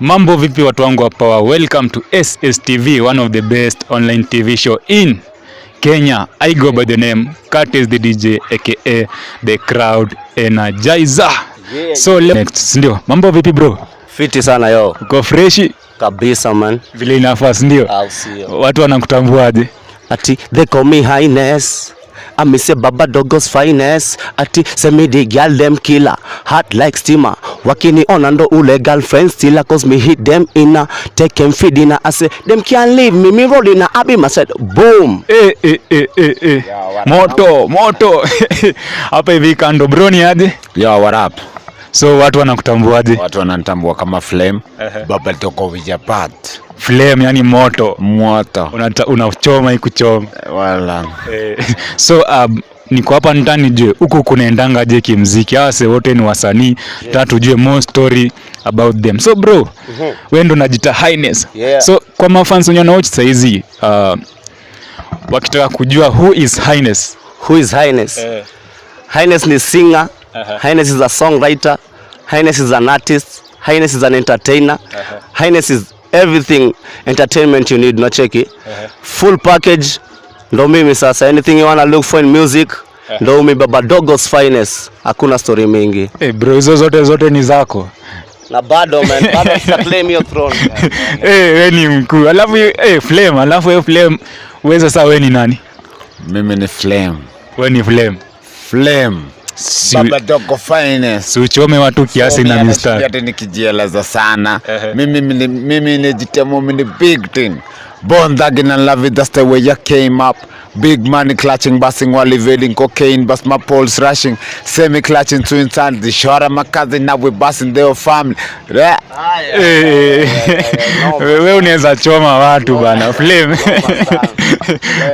Mambo vipi watu wangu wa power, welcome to SSTV, one of the best online TV show in Kenya. I go by the name Curtis the DJ, aka the crowd energizer. So next, ndio. Mambo vipi, bro? Fiti sana, yo. Uko freshi? Kabisa, man. Vile inafaa, si ndio? Au sio? Watu wanakutambuaje? Ati they call me Highness. I me say Baba Dogo's finest. Ati say me the girl them killer. Hot like steamer. Wakiniona ndo ule girlfriend stealer, 'cause me hit them in a take them feed in a. I say them can't leave me. Me rolling a abi. I said boom. Eh, eh, eh, eh, eh. Moto, moto. Hapa hivi kando, bro, ni aje? Yo, what up? So watu wanakutambuaje? Watu wananitambua kama Flame. Baba Dogo Wijabat. Flame, yani moto. Moto. Unachoma ikuchoma. Wala. So niko hapa ndani nijue huku kunaendanga je kimziki. Hawa se wote ni wasanii, yeah. Tujue more story about them. So bro, wewe ndo unajita Highness. Yeah. So kwa mafans wenye wanawatch saizi, wakitaka kujua who is Highness. Who is Highness? Highness ni singer. Highness is a songwriter. Highness is an artist. Highness is an entertainer. Highness is everything entertainment you need, nacheki. Full package ndo mimi sasa. Anything you wanna look for in music, ndo mimi, Baba Dogo's finest. Hakuna story mingi. Hey bro, hizo zote zote ni zako. Na bado, man, bado sita claim your throne. Hey, we ni mkuu. Alafu hey, Flame, alafu hey, Flame, wewe sasa we ni nani? Mimi ni Flame. We ni Flame. Flame. Si, Baba Dogo finest. si uchome watu kiasi na mistari. Ati nikijieleza sana. Mimi nijitemo, mimi ni big thing. Born thugging and love it, that's the way I came up. Big money clutching, busting while evading cocaine, bust my pulse rushing, semi clutching to inside the short of my cousin, now we busting their family. Yeah. Eh, wewe unaweza choma watu bana, Flame.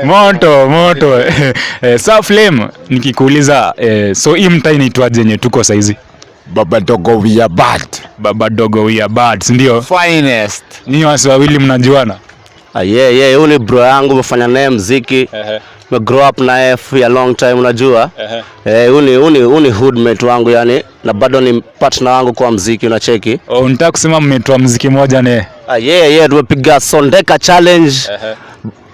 Moto moto. Sa Flame, nikikuuliza, so hii mtaa inaitwaje yenye tuko saizi? Baba Dogo, we are bad. Baba Dogo we are bad, si ndio? Finest. Nyinyi wasi wawili mnajuana? Ah, yeah, huyu ni bro yangu, umefanya naye mziki. Me grow up naye for a long time, unajua. Eh, huyu ni hoodmate wangu yani, na bado ni partner wangu kwa mziki, unacheki. Oh, unataka kusema mmetoa mziki moja naye? Ah, yeah, tumepiga Sondeka challenge.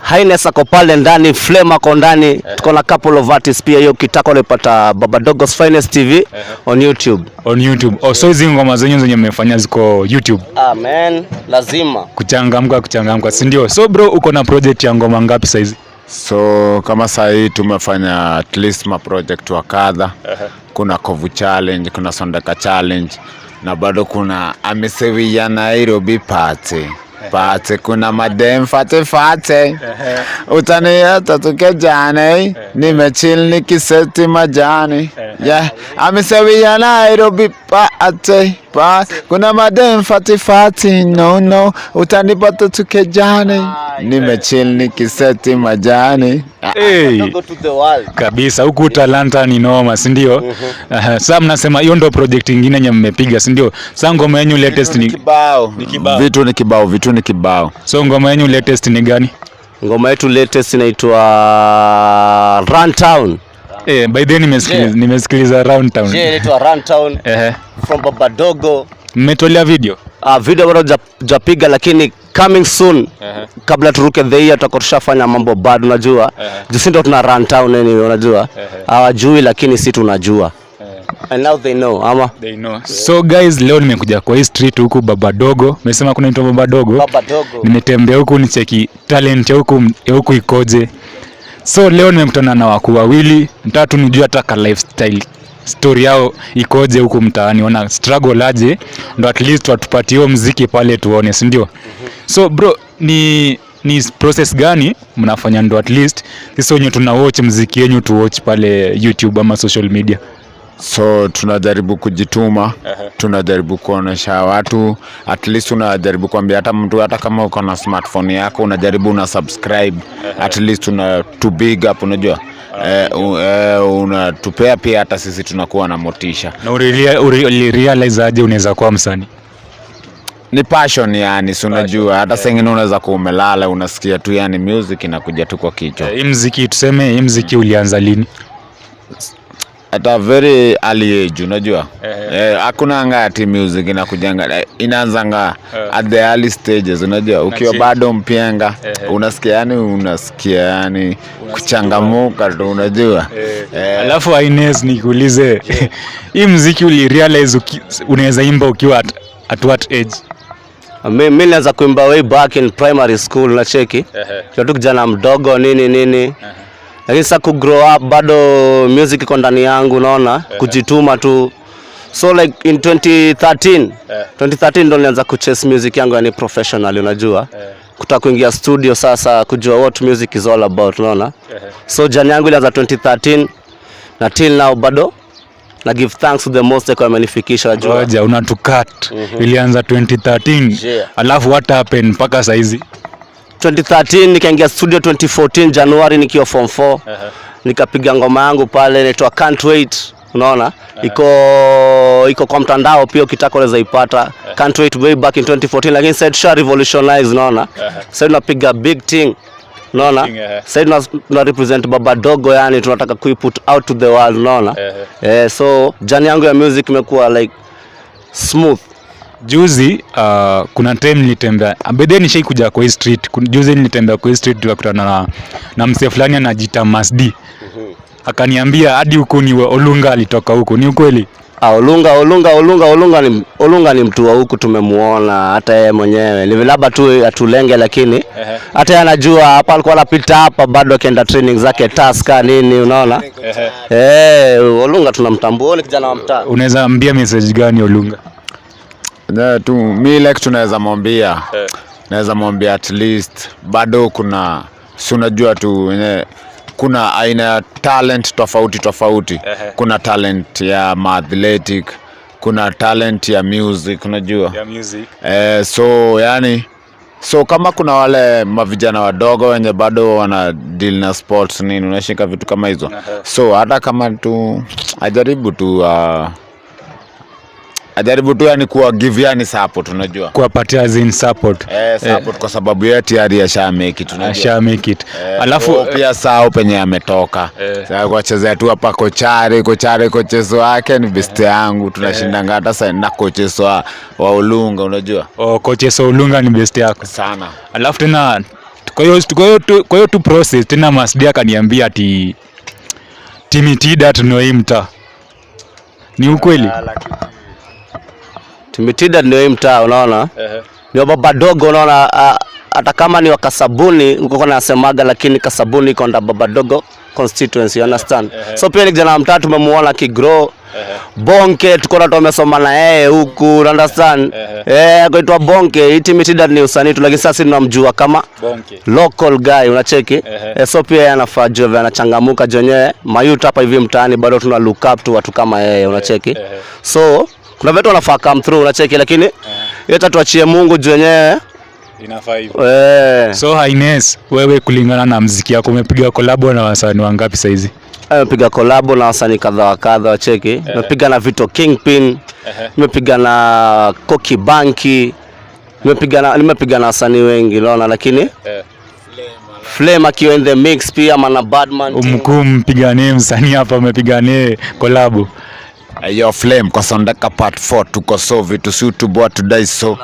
Highness ako pale ndani, Flame ako ndani. Tuko na couple of artists pia. Hiyo kitako unapata Baba Dogo's Finest TV on YouTube. On YouTube. Oh, so hizi ngoma zenyu zenye mmefanya ziko YouTube? Ah man, lazima. Kuchangamka, kuchangamka, si ndio? So bro, uko na project ya ngoma ngapi saizi? So kama sahii tumefanya at least ma project wa kadha. Kuna Kovu challenge, kuna Sondeka challenge na bado kuna Amesewia Nairobi party. Party kuna madem fate fate. Utanieta tukejane, nimechill nikiseti majani. Yeah, Amesewia Nairobi party. Party. Kuna madem fati fati, no no, utanipata tukejane, nimechill nikiseti majani. Hey. Dogo to the world. Kabisa, huku talanta ni noma, si ndio? Aha, sasa mnasema hiyo ndo project ingine yenye mmepiga, si ndio? Sasa ngoma yenyu latest ni Kibao. Kibao. Vitu ni kibao, vitu ni kibao. So ngoma yenyu latest ni gani? Ngoma yetu latest inaitwa Run Town. Eh, by the way nimesikiliza nimesikiliza Round Town. Je, inaitwa Run Town from Baba Dogo. Mmetolea video? Video bado japiga, lakini coming soon. Kabla turuke the year tutakuwa tushafanya mambo bado, unajua. Juu si ndo tuna run town anyway, unajua. Hawajui lakini si tunajua. And now they know, ama? They know. So guys, leo nimekuja kwa hii street huku Baba Dogo. Umesema kunaitwa Baba Dogo? Baba Dogo. Nimetembea huku nicheki talent ya huku ikoje. So leo nimekutana na wakuu wawili, mtatu, nijue hata ka lifestyle story yao ikoje huku mtaani, wana struggle aje, ndo at least watupatie hiyo mziki pale tuone, si ndio? So bro, ni process gani mnafanya ndo at least sisi wenye tuna watch mziki yenyu tu watch pale YouTube ama social media? So tunajaribu kujituma, tunajaribu kuonesha watu, at least unajaribu kuambia hata mtu, hata kama uko na smartphone yako, unajaribu una subscribe, at least una to big up, unajua, unatupea pia hata sisi tunakuwa na motisha. Na ulirealize aje unaweza kuwa msanii? Ni passion yani, si unajua hata saa ingine unaweza kuwa umelala, unasikia tu yani music inakuja tu kwa kichwa. Hii mziki, tuseme hii mziki ulianza lini? At a very early age, unajua, hakuna anga ati music inakujanga, inaanzanga at the early stages, unajua, ukiwa Change. Bado mpienga, unasikia yani, unasikia yani kuchangamuka tu, unajua. Alafu Ines, nikuulize, hii mziki ulirealize unaweza imba ukiwa at what age? Mi nilianza kuimba way back in primary school, nacheki kiwa tu kijana mdogo, nini nini, lakini sasa ku grow up bado music iko ndani yangu, unaona, kujituma tu. So like in 2013, 2013 ndo nilianza kuchase music yangu yani professionally, unajua, kutaka kuingia studio sasa kujua what music is all about, unaona. So journey yangu ilianza 2013 na till now bado na give thanks to the Most High kwa amenifikisha, unajua. Ngoja, unatukat. Ilianza 2013? Yeah. Alafu what happened mpaka saizi? 2013 nikaingia studio 2014 Januari nikiwa form 4, nikapiga ngoma yangu pale inaitwa Can't Wait, unaona, iko kwa mtandao pia, ukitaka unaweza ipata. Can't Wait, way back in 2014, lakini sasa tusha revolutionize, unaona, sasa tunapiga big thing, unaona. Thing, eh. Sasa tuna represent Baba Dogo, yani tunataka kuiput out to the world, unaona. So journey yangu ya music imekuwa like smooth. Juzi kuna time nilitembea bedhe, nishai kuja kwa hii street. Juzi nilitembea kwa hii street, tukakutana na msee fulani anajiita Masdi, akaniambia hadi huku ni Olunga alitoka huku, ni ukweli? Ah, Olunga, Olunga, Olunga, Olunga ni mtu wa huku, tumemuona hata yeye mwenyewe. Ni labda tu atulenge, lakini hata yeye anajua hapa alikuwa anapita hapa bado akienda training zake Tusker nini, unaona? Olunga tunamtambua, ni kijana wa mtaa. Unaweza ambia message gani Olunga? Yeah, tu mi like tunaweza mwambia, naweza mwambia at least bado kuna, si unajua tu wenyewe kuna aina ya talent tofauti tofauti. Kuna talent ya maathletic, kuna talent ya music, unajua. Music. So yani, so kama kuna wale mavijana wadogo wenye bado wana deal na sports nini, unashika vitu kama hizo, so hata kama tu ajaribu tu yani kuwa give yani support, unajua. Kuwapatia zin support. Support, kwa sababu yeye tayari asha make it, unajua. Asha make it. Alafu So, pia sao penye ametoka. Sasa kuwachezea tu hapa kochare kochare, kochezo wake ni best yangu, tunashindanga hata sa na kochezo wa Olunga, unajua. Oh, kochezo Olunga ni best yako? Sana. Alafu tena kwa hiyo tu process tena Masdi akaniambia ati Timitida tunaoi mtaa, ni ukweli? Timitida ndio hii mtaa, unaona? Ndio Baba Dogo, unaona, hata kama ni wa Kasabuni uko nasemaga, lakini Kasabuni iko under Baba Dogo constituency, you understand? So pia ni kijana wa mtaa, tumemuona akigrow. Bonke tuko na tumesoma na yeye huku, you understand? Kuitwa Bonke, hii Timitida ni usanii tu, lakini sasa tunamjua kama Bonke. Local guy, unacheki. So pia yeye anafaa jua vile anachangamuka jenyewe mayouth hapa hivi mtaani bado tuna look up tu watu kama yeye, unacheki. So kuna vitu wanafaa come through, unacheki, lakini yote tuachie Mungu juu yenyewe. Inafaa hivyo. So Highness, wewe kulingana na mziki yako umepiga collab na wasanii wangapi saizi? Nimepiga collab na wasanii kadha wa kadha, wacheki. Nimepiga na Vito Kingpin, nimepiga na Koki Banki, nimepiga na wasanii wengi, unaona, lakini Flame akiwa in the mix pia mana Badman. Mkuu, mpiganie msanii hapa umepiganie collab. Yo Flame kwa Sondeka part 4, tuko so vitu si tuboa tudai, so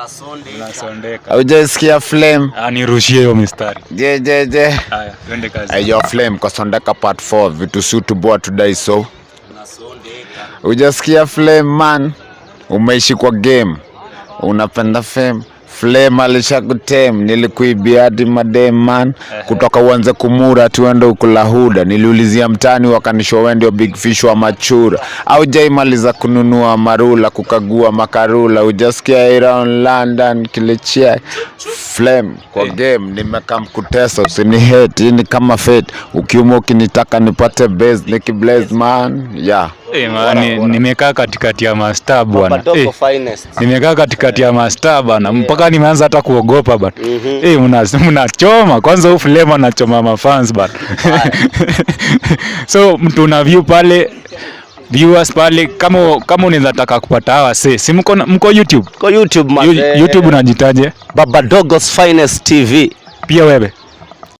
haujaisikia Flame? Ah, nirushie hiyo mistari. Je je je. Haya, twende kazi. Yo Flame kwa Sondeka part 4, vitu si tuboa tudai, so hujasikia Flame man, umeishi kwa game, unapenda fame. Flame alishakutem, nilikuibia hadi madem man, kutoka uanze kumura tuende ukulahuda. Niliulizia mtani wakanishow wewe ndio big fish wa machura. Au jaimaliza kununua marula, kukagua makarula, hujasikia around London kilichia Flame kwa game, nimekam kutesa, usini hate, hii ni kama fate, ukiumwa ukinitaka nipate base nikiblaze man, yeah. Eh, man, nimekaa katikati ya mastaa bwana. Dogo finest. Nimekaa katikati ya mastaa bana, mpaka nimeanza hata kuogopa bana. Eh, mnachoma kwanza, huu Flame anachoma mafans bana. So mtu na view pale, viewers pale, kama unaweza taka kupata hawa si mko YouTube? Kwa YouTube man. YouTube unajitaje? Baba Dogo's Finest TV. Pia wewe?